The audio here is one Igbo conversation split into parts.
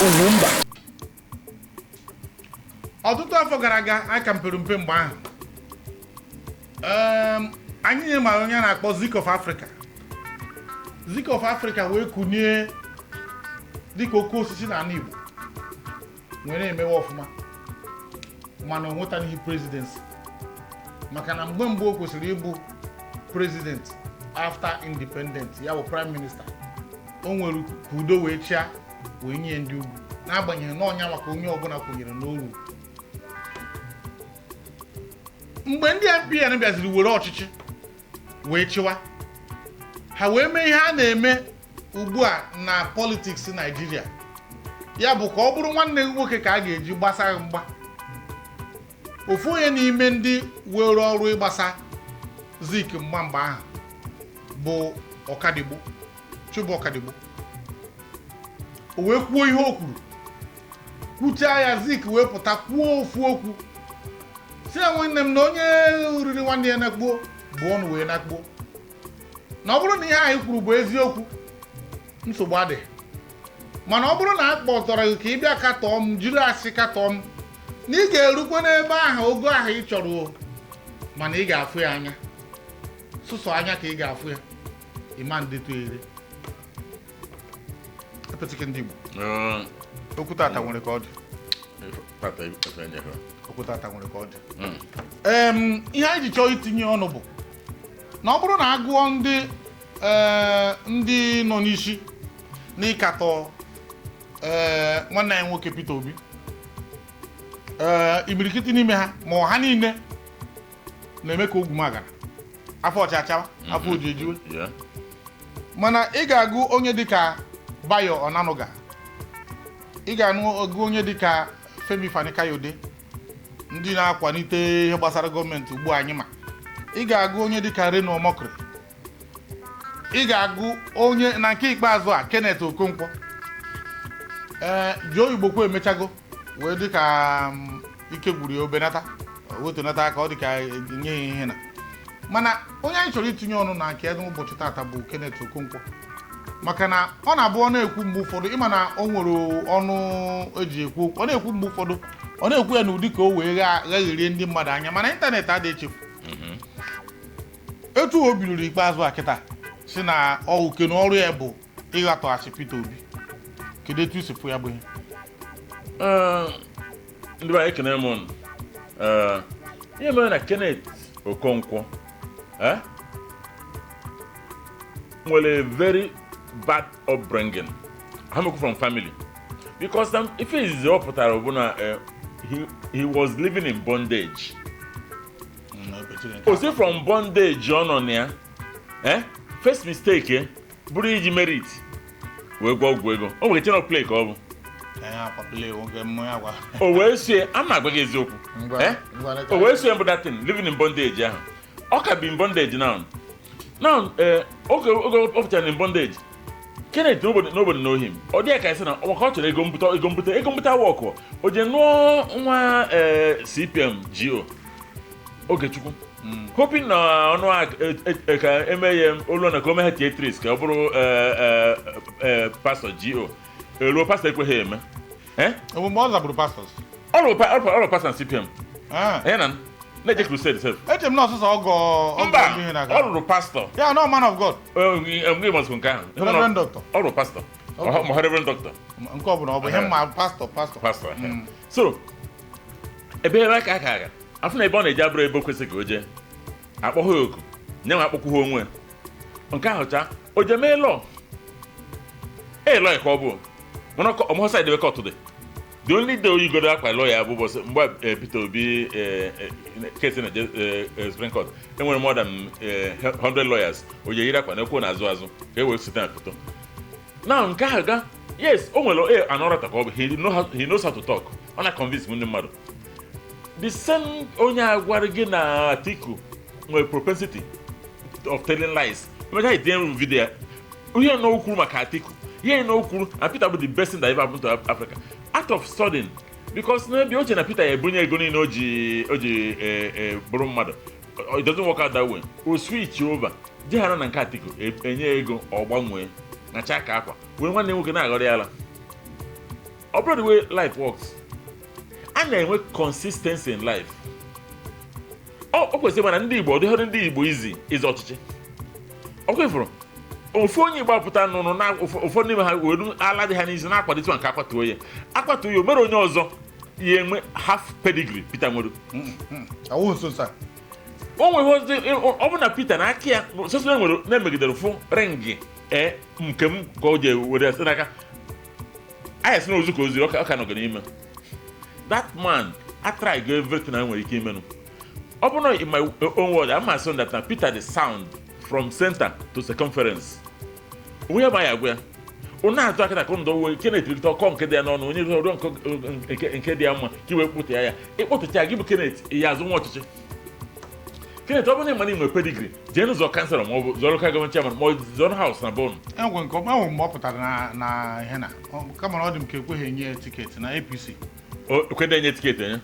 Ugwumba. Ọtụtụ afọ gara aga, anyị ka mpere mpe mgbe ahụ. Anyị nye ma onye a na-akpọ Zik of Africa. Zik of Africa wee kunie dịka oke osisi n'ala Igbo, wee na-emewe ọfụma, mana o nwetaghị presidency, maka na mgbe mbụ o kwesịrị ịbụ president after independent, ya bụ prime minister, o nwere ka udo wee chịa wee nye ndị ugwu, n'agbanyeghị na ọnya maka onye ọbụla kwenyere n'oru. Mgbe ndị NPN bịaziri were ọchịchị wee chịwa, ha wee mee ihe a na-eme ugbu a na politics Naijiria, ya bụ ka ọ bụrụ nwanne gị nwoke ka a ga-eji gbasa gị mgba. Ofu onye n'ime ndị were ọrụ ịgbasa Zik mgba mgbe ahụ bụ Ọkadigbo, Chuba Ọkadigbo. O wee kwuo ihe o kwuru, kwuchaa ya, Zik wee pụta kwuo ofu okwu, si ya, "Nwanne m, na onye riri nwanne ya nakpuo bụ ọnụ wee nakpuo, na ọ bụrụ na ihe anyị kwuru bụ eziokwu, nsogbu adịghị, mana ọ bụrụ na a kpọtọrọ gị ka ị bịa katọọ m, jiri asị katọọ m, na ị ga-erukwe n'ebe ahụ ogo ahụ ị chọrọ o, mana ị ga-afụ ya anya, sụsọ anya ka ị ga-afụ ya, ịma ndetu ere." Epetike ndị Igbo, okwu tata nwere ka ọ dị. Tata ife nye ha. Okwu tata nwere ka ọ dị. Ihe anyị ji chọọ itinye ọnụ bụ na ọ bụrụ na a gụọ ndị ndị nọ n'isi n'ịkatọ nwanne anyị nwoke Peter Obi, imirikiti n'ime ha, ma ọ ha niile, na-eme ka ogwumagana afọ ọchachawa afọ oji ejiwe. Mana ị ga-agụ onye dịka Bayo Onanuga, ị ga-anụ agụ onye dịka Femi Fani Kayode, ndị na-akwalite ihe gbasara gọọmenti ugbu a anyị ma. Ị ga-agụ onye dịka Reno Omokri, ị ga-agụ onye na nke ikpeazụ a, Kenneth Okonkwo. Ee, Joe Igbokwe emechago wee dịka ike gwuru ya, obenata wetunata aka, ọ dịka enye ya ihe na. Mana onye anyị chọrọ itinye ọnụ na nke ya n'ụbọchị taata bụ Kenneth Okonkwo, maka na ọ na-abụ ọ na-ekwu mgbe ụfọdụ, ịma na o nwere ọnụ eji ekwu okwu, ọ na-ekwu mgbe ụfọdụ, ọ na-ekwu ya n'ụdị ka o wee ghagherie ndị mmadụ anya, mana ịntanetị adịghị echefu etu o biliri ikpeazụ a kịta si na ọ oke na ọrụ ya bụ ịghatọghachi Peter Obi. Kedu etu isi fụ ya bụ ihe? Ndị be anyị, ekene m unu. Ihe mere na Kenneth Okonkwo nwere a very bad upbringing, ha mekwu from family, because ife izizi ọ pụtara bụ na he was living in bondage. O si from bondage ọ nọ na ya, first mistake bụrụ iji merit wee gwọ ọgwụ ego. O nwere channel play ka ọ bụ. O wee sie a na-agwa gị eziokwu. O wee sie mbụ datin living in bondage ahụ, ọ ka bi in bondage now now. Oge ọ pụtara in bondage, Kenneth, nobody know him. Ọ dị ya ka esi na maka ọ chọrọ ego mbute, ego mbute, ego mbute wọkụ. O je nụọ nwa CPM GO Ogechukwu, hoping na ọnụ a ka eme ya olu na ka o meghe theatres, ka ọ bụrụ pastor GO. Eruo pastor ekweghị eme. Omume ọ zagburu pastors. Ọ rụrụ pastor na CPM. Ya na na-eje crusade sef. Eche m na ọsụsọ ọgọ ọgọ. Mba. Ndị ihe na-aga. Ọ rụrụ pastor. Ya no man of God. Mgbe ịmasịkwa nke ahụ. Reverend doctor. Ọ rụrụ pastor. Ma reverend doctor. Nke ọ bụla ọ bụ ihe mma, pastor, pastor. Pastor. So ebe aka aka aga afụ na ebe ọ na-eje abụrụ ebe o kwesịrị ka o jee, akpọghị ya oku nye nwa, akpọkwughị onwe ya. Nke ahụ cha, o jee mee law, ee, lawyer ka ọ bụ, mana ọmụhụ side ebe court dị. The only day oyigodo akwa lawyer bụ ụbọchị mgbe Peter Obi case na-eje Supreme Court, enwere more than 100 lawyers. O ji eyiri akwa na-ekwu n'azụ azụ ka e wee site na foto now. Nke ahụ ga, yes, o nwere an orator ka ọ bụ. He knows how to talk. Ọ na convince ndị mmadụ. The same onye a gwara gị na Atiku nwere propensity of telling lies, emechaa etinye video ya, ihe na o kwuru maka Atiku, ihe na o kwuru na Peter bụ the best thing that ever happened to Africa, out of sudden, because n'ebe oche na Peter ya ebunye ego niile o ji bụrụ mmadụ. It doesn't work out that way. O switch over jeghara na nke Atiku, enye ego, ọ gbanwee nacha ka akwa were nwanne nwoke na-aghọrọ ya ala. Ọ bụrụ the way life works, a na-enwe consistency in life. Ọ kwesịrị mana ndị Igbo, ọ dịghọrọ ndị Igbo izi ịzọ ọchịchị. Ọ kwefụrụ ofu onye Igbo apụta nụnụ na ụfọdụ n'ime ha were ala dị ha n'isi na-akwado nke akwatuo ya, akwatuo ya, o mere onye ọzọ ya enwe half pedigree Peter nwere. Ọwụ nso nso a. O nwere, ọ bụ na Peter na aka ya soso nwere na-emegidere fụ ring e nke m ka o ji were sị n'aka anya sị na ozu ka o ziri, ọ ka nọgara n'ime. That man atry go everything a nwere ike imenụ. Ọ bụrụ na in my own word, I'm assume that na Peter the sound from center to circumference, onwe ya ma ya agwa ya ọ na-atụ aka na ka ndụ uwe Kenneth rigite ọkọ nke dị ya n'ọnụ, onye rụọ nke dị ya mma ka iwee kpụta ya, ịkpụtụcha gị bụ Kenneth ya azụ nwa ọchịchị. Kenneth, ọ bụrụ na ị ma na ị nwere pedigree, jee n'ụzọ councillor ma ọ bụ zọrọ local government chairman ma ọ bụ zọrọ house na bonu. Enwe nke ọma, enwe mgbe ọ pụtara na ihe na kama na ọ dị m ka ekweghị enye ya ticket na APC. Ekwede enye ticket enye.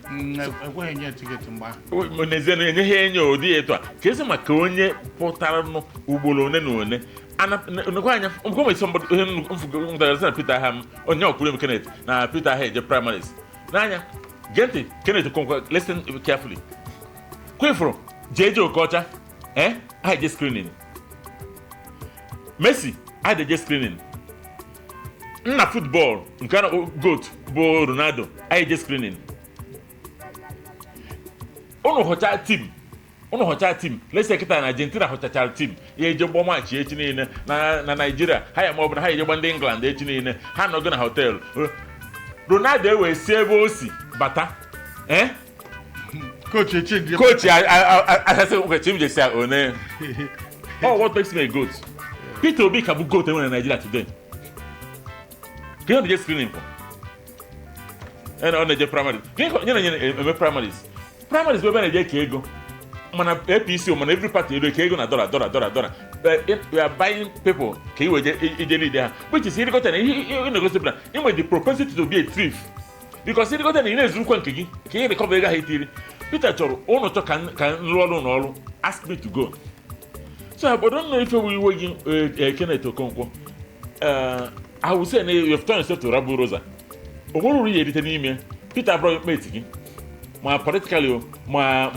Ekweghị enye ya ticket mgbe ahụ. N'ezie na enyeghị enye ụdị ya etu a ka esi maka onye pụtara nụ ugboro one na one nekwa anya nke o nwere somebody ihe mfụgara na Peter ha m onye ọkwuru m Kenneth na Peter ha eje primaries n'anya. Gee ntị, Kenneth Okonkwo, listen carefully. Kwefụrụ JJ Okocha, ha eje screening. Messi ha eje screening. Nna football nke a na-akpọ GOAT bụ Ronaldo ha eje screening. Unu hụcha team, unu hụcha team lese kịta na Argentina hụchachara team ya eje gbọ match echi niile na Nigeria ha ya, ma ọ bụ na ha eje gba ndị England echi niile, ha nọgo na hotel. Ronaldo ewee si ebe o si bata, Coach echange. Coach asasị ụbọchị m jesi one. Oh, what makes me a goat? Peter Obi ka bụ goat enwere na Nigeria today. Ka ihe ọ na-eje screening for? Ọ na-eje primary. Gịnị ka onye na-enye eme primaries? Primaries bụ ebe a na-eje ka ego, mana APC o, mana every party elu ka ego na dollar, dollar, dollar, dollar. We are buying people ka i wee ije lead ha, which is ịrịkọta na ihe ị na-egosi bụ na ị nwere the propensity to be a thief, because ịrịkọta na ị na-ezurukwa nke gị ka ị recover ego ahụ itiri. Peter chọrọ ụnụ chọ ka m rụọ ọrụ n'ọrụ, ask me to go. So obodo nọ ife wu iwe gị, Kenneth Okonkwo, I will say na you have turned yourself to rabble rouser. O nwere uru ya erite n'ime Peter abụrụ mate gị, ma politically o, ma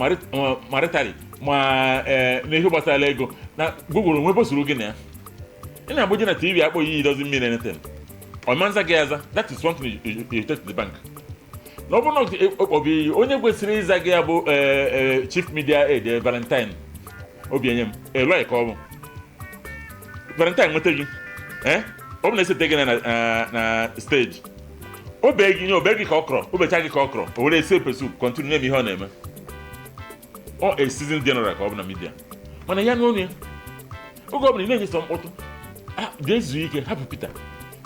maritally, ma n'ihe gbasara ego na Google onwe bosuru gị na ya ị na-agbụje na TV akpọ iyi doesn't mean anything. Ọ ma nza gị aza. That is one thing you take to the bank. Na ọ bụrụ na ọkpọbụ iyi, onye kwesịrị ịza gị ya bụ chief media aide Valentine Obienyem, lawyer ka ọ bụ. Valentine nweta gị, ọ bụ na esete gị na stage, obe gị nye obe gị ka ọ kọrọ obecha gị ka ọ kọrọ, o were esi epesu continue na-eme ihe ọ na-eme. Ọ a seasoned general ka ọ bụ na media, mana ya n'onu ya oge ọ bụla ị na-enye sọ mkpọtụ. Jee zuo ike, hapụ Peter,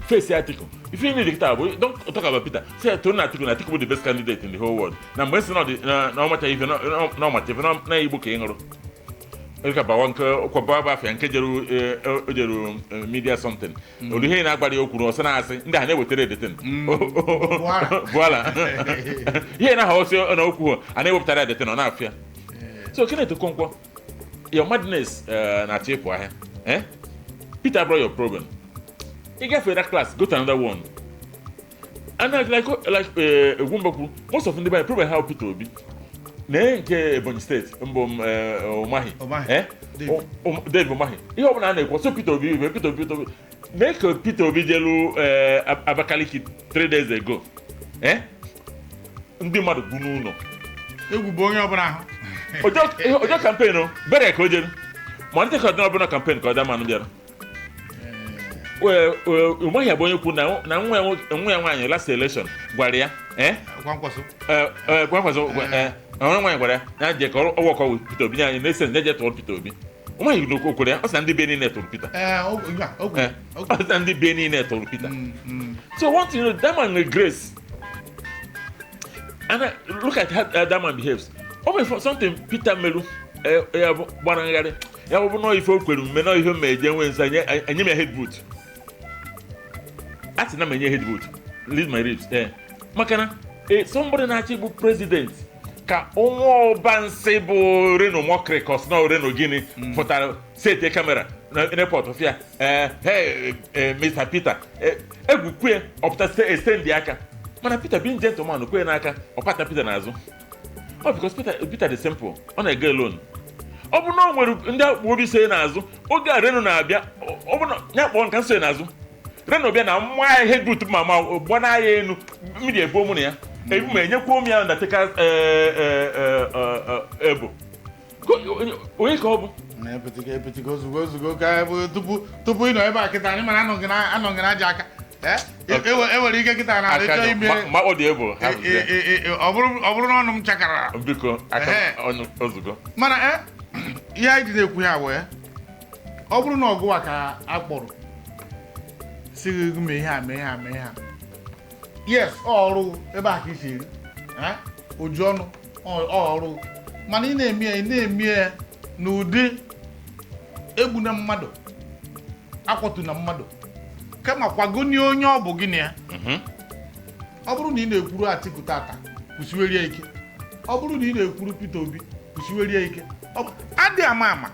face Atiku. Ife ị na-ede kịta bụ don't talk about Peter. Say toro na Atiku, na Atiku bụ the best candidate in the whole world, na mgbe nsị na ọ dị na ọmacha ife na ọmacha ife na Igbo ka ị ṅụrụ ka bawa nke kwaba bụ afịa nke jeru o jeru media something olu ihe ị na-agbara ya, o kwuru ọsọ na-asị ndị a na-ewetara edetin. Buala. Buala ihe na-aha ọsọ na okwu a na-ewepụtara edetin, ọ na-afịa. So Kenneth Okonkwo, your madness na-achọ ịpụ ahịa. Peter abụrụ your problem. Ị gafere that class, go to another one. And like Egwumba kwuru, most of ndị be anyị problem ha bụ Peter Obi na nke Ebonyi State mbụ m, Umahi. Umahi. Dave. Dave Umahi. Ihe ọbụla a na-ekwu so Peter Obi, Peter Obi, Peter Obi mee ka Peter Obi jelu Abakaliki 3 days ago, ndị mmadụ bụ n'ụlọ. Egwu bụ onye ọbụla ahụ. Ojo campaign o bere ka o jere malite ka ọ dị ọbụla campaign ka ọ dị manụ bịara. Wee Umahi bụ onye kwu na nwa ya nwaanyị last election gwara ya Kwankwaso. Kwankwaso, nwa nwaanyị gwara ya na je ka ọ work with Peter Obi nye anyị na-ese na-eje tụrụ Peter Obi. Umahi o kwere ya, ọ sị na ndị be niile tụrụ Peter. Ee, ya, o kwuru, o ọ kwuru. sị na ndị be niile tụrụ Peter. So one thing, that man nwere grace. And look at how that man behaves. O nwere something Peter meru, ya bụ gbara ngharị ya bụ nọọ ife o kwere mme nọọ ife ma eje nwee nsa nye enye m ya head boot, a sị na m enye head boot, leave my ribs, maka na somebody na-achọ ịbụ president ka nwa ọba nsị bụ Reno Mokri, ka ọ sị na Reno gịnị pụtara sete camera na airport fịa, hey, Mr. Peter, egwukwe ọpụta extend aka. Mana Peter being gentleman, kwenye n'aka ọkpata Peter n'azụ. Ọ because Peter dị simple, ọ na-ega alone. Ọ bụ na o nwere ndị akpụ obi sonye n'azụ oge a Reno na-abịa, ọ bụ na ya kpọọ nka nsonye n'azụ Reno bịa na mma ya ihe but ma ma gbana ya elu mmiri ebuo mụ na ya ebu ma enyekwuo m ya Undertaker ebo onye ka ọ bụ. Na epetike epetike, ozugbo ozugbo ka ebe tupu ị nọ ebe a kịta, anyị mana anọghị na anọghị na aja aka. E nwere ike kịta na achọ ime mmakpọ dị ebo ha. Ọ bụrụ na ọnụ m chakara. Biko, aka ọnụ ozugbo. Mana ihe anyị ji na-ekwu ya wee ọ bụrụ na ọgụwa ka a kpọrọ si gị mee ihe a, mee ihe a, mee ihe a, yes, ọ ọrụ ebe a ka isi eri oju ọnụ, ọ ọrụ, mana ị na-eme ya, ị na-eme ya n'ụdị egbuna mmadụ, akwatu na mmadụ, kama kwagonie onye ọ bụ gị na ya. Ọ bụrụ na ị na-ekwuru Atiku tata, kwụsiwere ya ike. Ọ bụrụ na ị na-ekwuru Peter Obi, kwụsiwere ya ike. Adị ama ama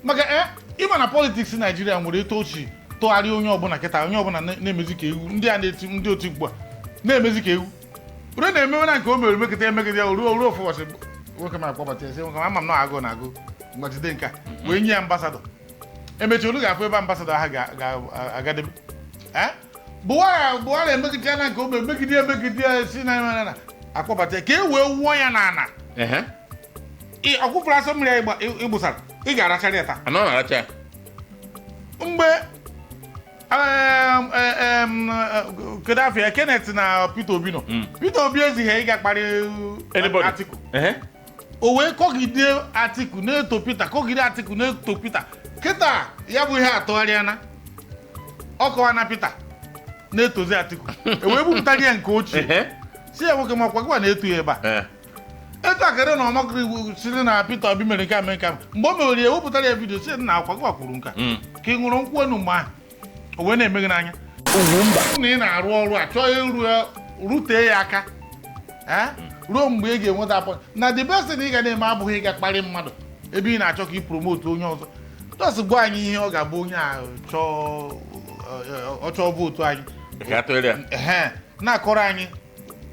maka ịma na politics Naijiria nwere etu o si tụgharịa onye ọbụla kịta, onye ọbụla na-emezi ka ewu, ndị a na-eti, ndị oti mkpu a na-emezi ka ewu ruo na-emewe na nke o mere mekịta emegide ya ruo ofu ụbọchị, nwoke ma akpọbata ya sị, "Nwoke, ama m na agụụ na agụ mgbajide nke a," wee nye ya ambassador. Emechaa, olu ga-afụ ebe ambassador ahụ ga-agadebe. Buhari emegide na nke o mere megide emegide ya, si na akpọbata ya ka e wee wụọ ya n'ala. Ọkwụfụrụ asọ mmiri anyị ịgbụsara, ị ga-arachara ya taa. Anọ na-aracha ya. Mgbe kedu afọ ya, Kenneth na Peter Obi nọ, Peter Obi ezighị ịga kparị Anybody. Atiku. O wee kọgide Atiku na-eto Peter, kọgide Atiku na-eto Peter. Kịta ya bụ ihe atụgharịana, ọ kọwa na Peter na-etozi Atiku, e wee bupụtara ya nke ochie, si ya, "Nwoke, makwa gịwa na-eto ya ebe a." Etu akara na ọmakịrị siri na Peter Obi mere nke a, mee nke a, mgbe o mewere ya, ewepụtara ya video, si na akwa gịwa kwuru nke a ka ị ṅụrụ nkwụ enu mgbe ahụ, o wee na-eme gị n'anya na ị na-arụ ọrụ a chọọ iru ya, rutee ya aka ruo mgbe ị ga-enweta apọ na the best thing ị ga na-eme abụghị ịga kparị mmadụ ebe ị na-achọ ka ị promote onye ọzọ. Just gwa anyị ihe ọ ga-abụ onye a chọọ, ọ chọọ vote anyị. Ka atụgharị ya. Ehe, na-akọrọ anyị,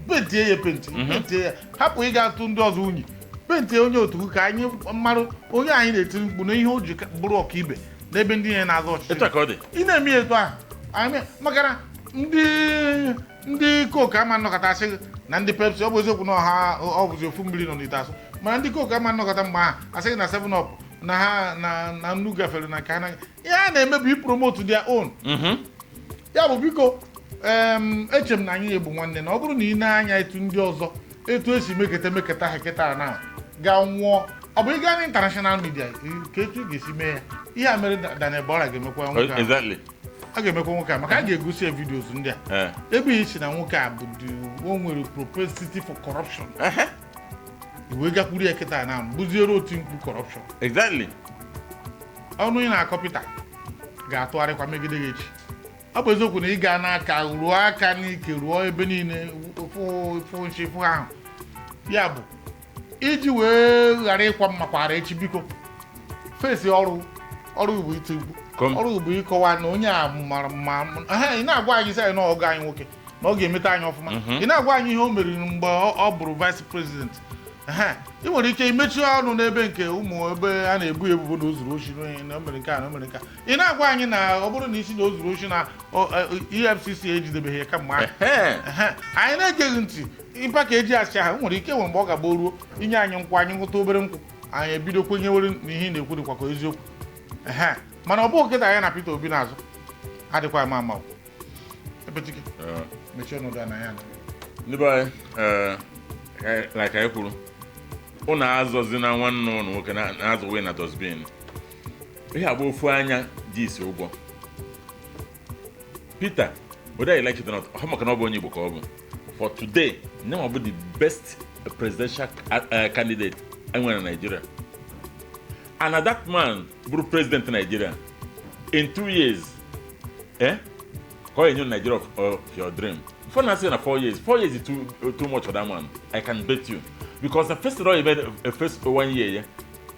pentie ya, penti pentie ya, hapụ ịga atụ ndị ọzọ unyi, pentie onye otu gị ka anyị marụ onye anyị na-eti mkpu na ihe o ji bụrụ ọkaibe n'ebe ndị ihe na-azọ ọchịchị. Etu a ka ọ dị. Ị na-eme ya etu ahụ anyị, maka na ndị Coke ama nnọkọta asị gị na ndị Pepsi, ọ bụ eziokwu na ọha ọ bụzi ofu mmiri nọ n'ite asụ, mana ndị Coke ama nnọkọta mgbe ahụ asị gị na 7 Up na ha na nnu gafere na nke ha na ihe a na-eme bụ ipromote their own. Ya bụ, biko, eche m na anyị egbu nwanne na ọ bụrụ na ị na-anya etu ndị ọzọ etu esi meketa meketa ha kịta na gaa nwụọ, ọ bụ ị gaa na international media ka etu ị ga-esi mee ya. Ihe a mere Daniel Bwala ga-emekwa nwoke a. A ga-emekwa nwoke a, maka a ga-egosi ya videos ndị a ebe isi na nwoke a bụ o nwere propensity for corruption, i wee gakwuru ya kịta na bụziere otu mkpu corruption. Ọnụ ị na-akọ Peter ga-atụgharịkwa megide gị echi. Ọ bụ eziokwu na ị ga n'aka ruo aka n'ike ruo ebe niile fụ nchi fụ ahụ ya bụ iji wee ghara ịkwa mmakwara echi. Biko, fesi ọrụ, ọrụ bụ iti mkpu. Kom. Ọrụ bụ ịkọwa na onye a mara mma. Ị na-agwa anyị sị anyị na ọgọ anyị nwoke na ọ ga-emeta anyị ọfụma. Ị na-agwa anyị ihe o meriri mgbe ọ bụrụ vice president. Ị nwere ike imechi ọnụ n'ebe nke ụmụ ebe a na-ebu ya ebubo na o zuru oshi na o mere nke a na o mere nke a. Ị na-agwa anyị na ọ bụrụ na isi na o zuru oshi na EFCC ejidebeghị ya kamgbe ahụ. Anyị na-egeghị ntị ịpa ka eji asị ahụ nwere ike nwe mgbe ọ ga-agba ruo inye anyị nkwụ, anyị ṅụta obere nkwụ, anyị ebido kwenyewere na ihe ị na-ekwu dịkwa ka eziokwu. Mana ọ bụghị kịta ya na Peter Obi n'azụ adịkwa ama ama. Epetike, mechie ọnọdụ a na ya na Ndị be anyị, like anyị kwuru, ụnụ azọzi na nwanne ụnụ nwoke na-azụwe na dustbin. Ihe agba ofu anya dị isi ụgwọ Peter, whether you like it or not, ọ maka na ọ bụ onye Igbo ka ọ bụ. For today, nyenwa bụ the best presidential candidate enwere na Nigeria, and na that man bụrụ president Nigeria in 2 years, ka ọ enye Nigeria of your dream. For na say na 4 years, 4 years is too much for that man. I can bet you, because the first law he made, first one year, yeah,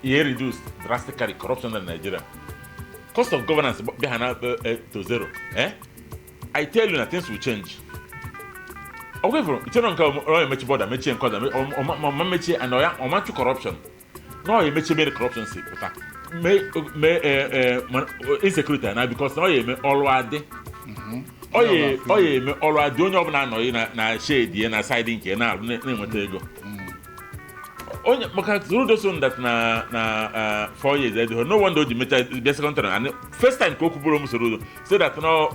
he reduced drastically corruption in Nigeria, cost of governance bịa na to zero. I tell you na things will change. Ọ gwefụrụ ichere nke ọ emechi border, mechie nke ọzọ, ọma mechie and ọya ọmachụ corruption na ọ emechi ebe corruption si pụta, mee insecurity na because na ọ ya eme ọrụ adị, ọ ya eme ọrụ adị, onye ọbụla anọghị na shade ya na side nke ya na-arụ na-enweta ego onye maka Soludo. So that na 4 years edịghị, no wonder o ji mecha bịa second term and first time ka o kwuburu m Soludo say that no,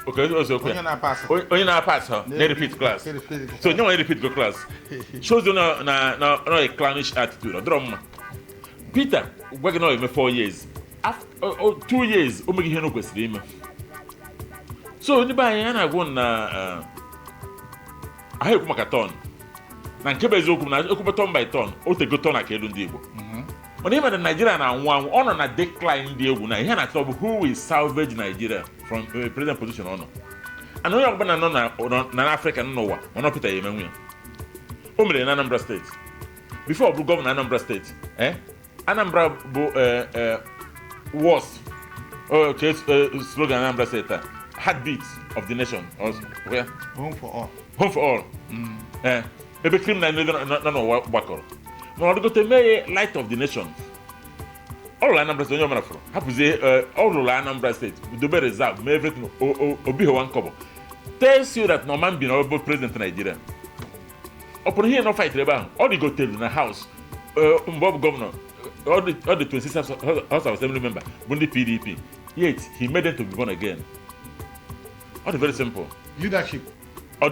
okay, o okwu Onye ya na-apasị. Onye na-apass ha na-repeat class. So onye nwere repeat go class shows you na a clownish attitude. Ọ dịrọ mma. Peter gwa gị na ọ eme 4 years. After 2 years o meghị ihe na o kwesịrị ime. So ndị be anyị a na-agwụ na ahụ ekwu maka turn na nke bụ eziokwu na ekwube turn by turn, o tego turn aka elu ndị Igbo. Mana ịma na Naijiria na-anwụ anwụ, ọ nọ na decline dị egwu, na ihe a na-achọ bụ who will salvage Nigeria from present position ọ nọ. And onye ọbụla nọ na Afrịka, nọ n'ụwa, mana Peter ya emenwu ya. O mere na Anambra Steeti before ọ bụ gọvanọ Anambra Steeti. Anambra bụ worst okay, slogan Anambra Steeti taa, "Heartbeat of the nation." Yeah. Home for all. Home for all. Ebe criminal ndị nọ n'ụwa gbakọrọ, mana ọ dịgote mee ya light of the nation. Ọ rụrụ Anambra Steeti, onye ọbụla fụrụ hapụzie. Ọ rụrụ Anambra Steeti, dobe reserve, mee everything. Obi hewa nkọbọ tells you that na ọma mbi na ọ bụ president Nigeria. Ọ pụrụ ihe nọ fight ebe ahụ, ọ dịgotere na house mgbe ọ bụ gọvanọ, ọ dị 26 House of Assembly member bụ ndị PDP, yet he made them to be born again. Ọ dị very simple. Leadership.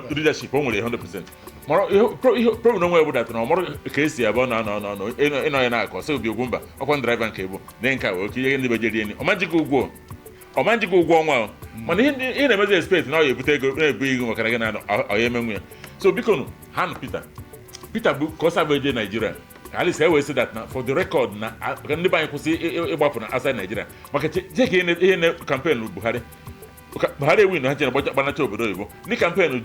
Leadership o nwere 100%. Mara ihe problem onwe bụ that na ọ mara ka esi abụọ na nọ ịnọ ya na-akọ sị obi ogwu mba ọkwa driver nke bụ na nke a wee oke ihe ndị bejeri enyi ọma njikọ ụgwọ ọnwa o. Mana ihe ndị ị na-emezi expect na ọ ya ebute ego na-ebu igu maka na gị na ọ ya emenwu ya. So biko nụ ha nụ Peter. Peter bụ ka ọ sabụ eje Naijiria ka at least e wee sị that na for the record na ka ndị be anyị kwụsị ịgbapụ na outside Nigeria maka che ka ihe na campaign Buhari. Buhari ewin ha chere gbanacha obodo oyibo. Ndị campaign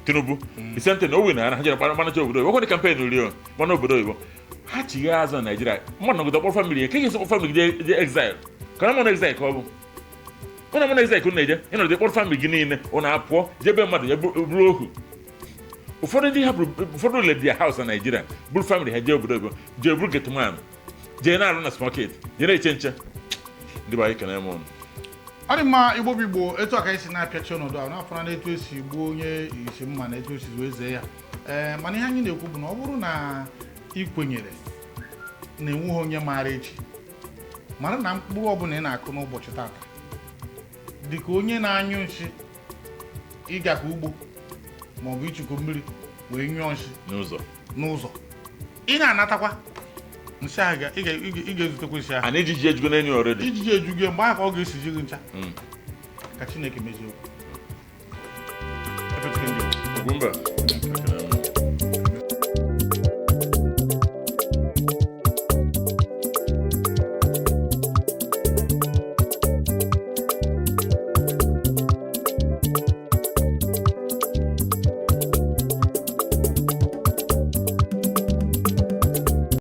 Tinubu, the same thing, o win ha chere gbanacha obodo oyibo. Ọkwa ndị campaign rio gbana obodo oyibo, ha chigha azụ na Naijiria. Mmadụ nọgide kpọrọ family ya ka ị ga-esi kpọrọ family gị jee exile, ka na mụ na exile ka ọ bụ ụna mụ na exile ka unu na-eje ịnọdụ kpọrọ family gị niile, ụnụ apụọ jebe mmadụ ya bụrụ ohu. Ụfọdụ ndị hapụrụ, ụfọdụ le their house na Naijiria, bụrụ family ha jee obodo oyibo, jee bụrụ gateman, jee na-arụ na supermarket, jee na-eche nche. Ndị be anyị, kene m ụnụ. Ọ dị mma. Igbo bụ Igbo, etu a ka anyị si na-apịachi ọnọdụ ahụ n'afọ na etu esi gbuo onye isi mma na etu esi wee zee ya. Ee, mana ihe anyị na-ekwu bụ na ọ bụrụ na ị kwenyere na enweghị onye maara echi, mara na mkpụrụ ọbụla ị na-akụ n'ụbọchị tata dị ka onye na-anyụ nsị ịgakọ ugbo maọbụ ichuku mmiri wee nyụọ nsị n'ụzọ. N'ụzọ ị na-anatakwa nsị ahụ, ị ga-ezutekwa nsị ahụ. Ana ijiji ejugo n'enyu already. Ijiji ejugo mgbe ahụ ka ọ ga-esiji gị ncha. Ka Chineke mezie okwu. Efetike ndị Igbo. Ugwumba.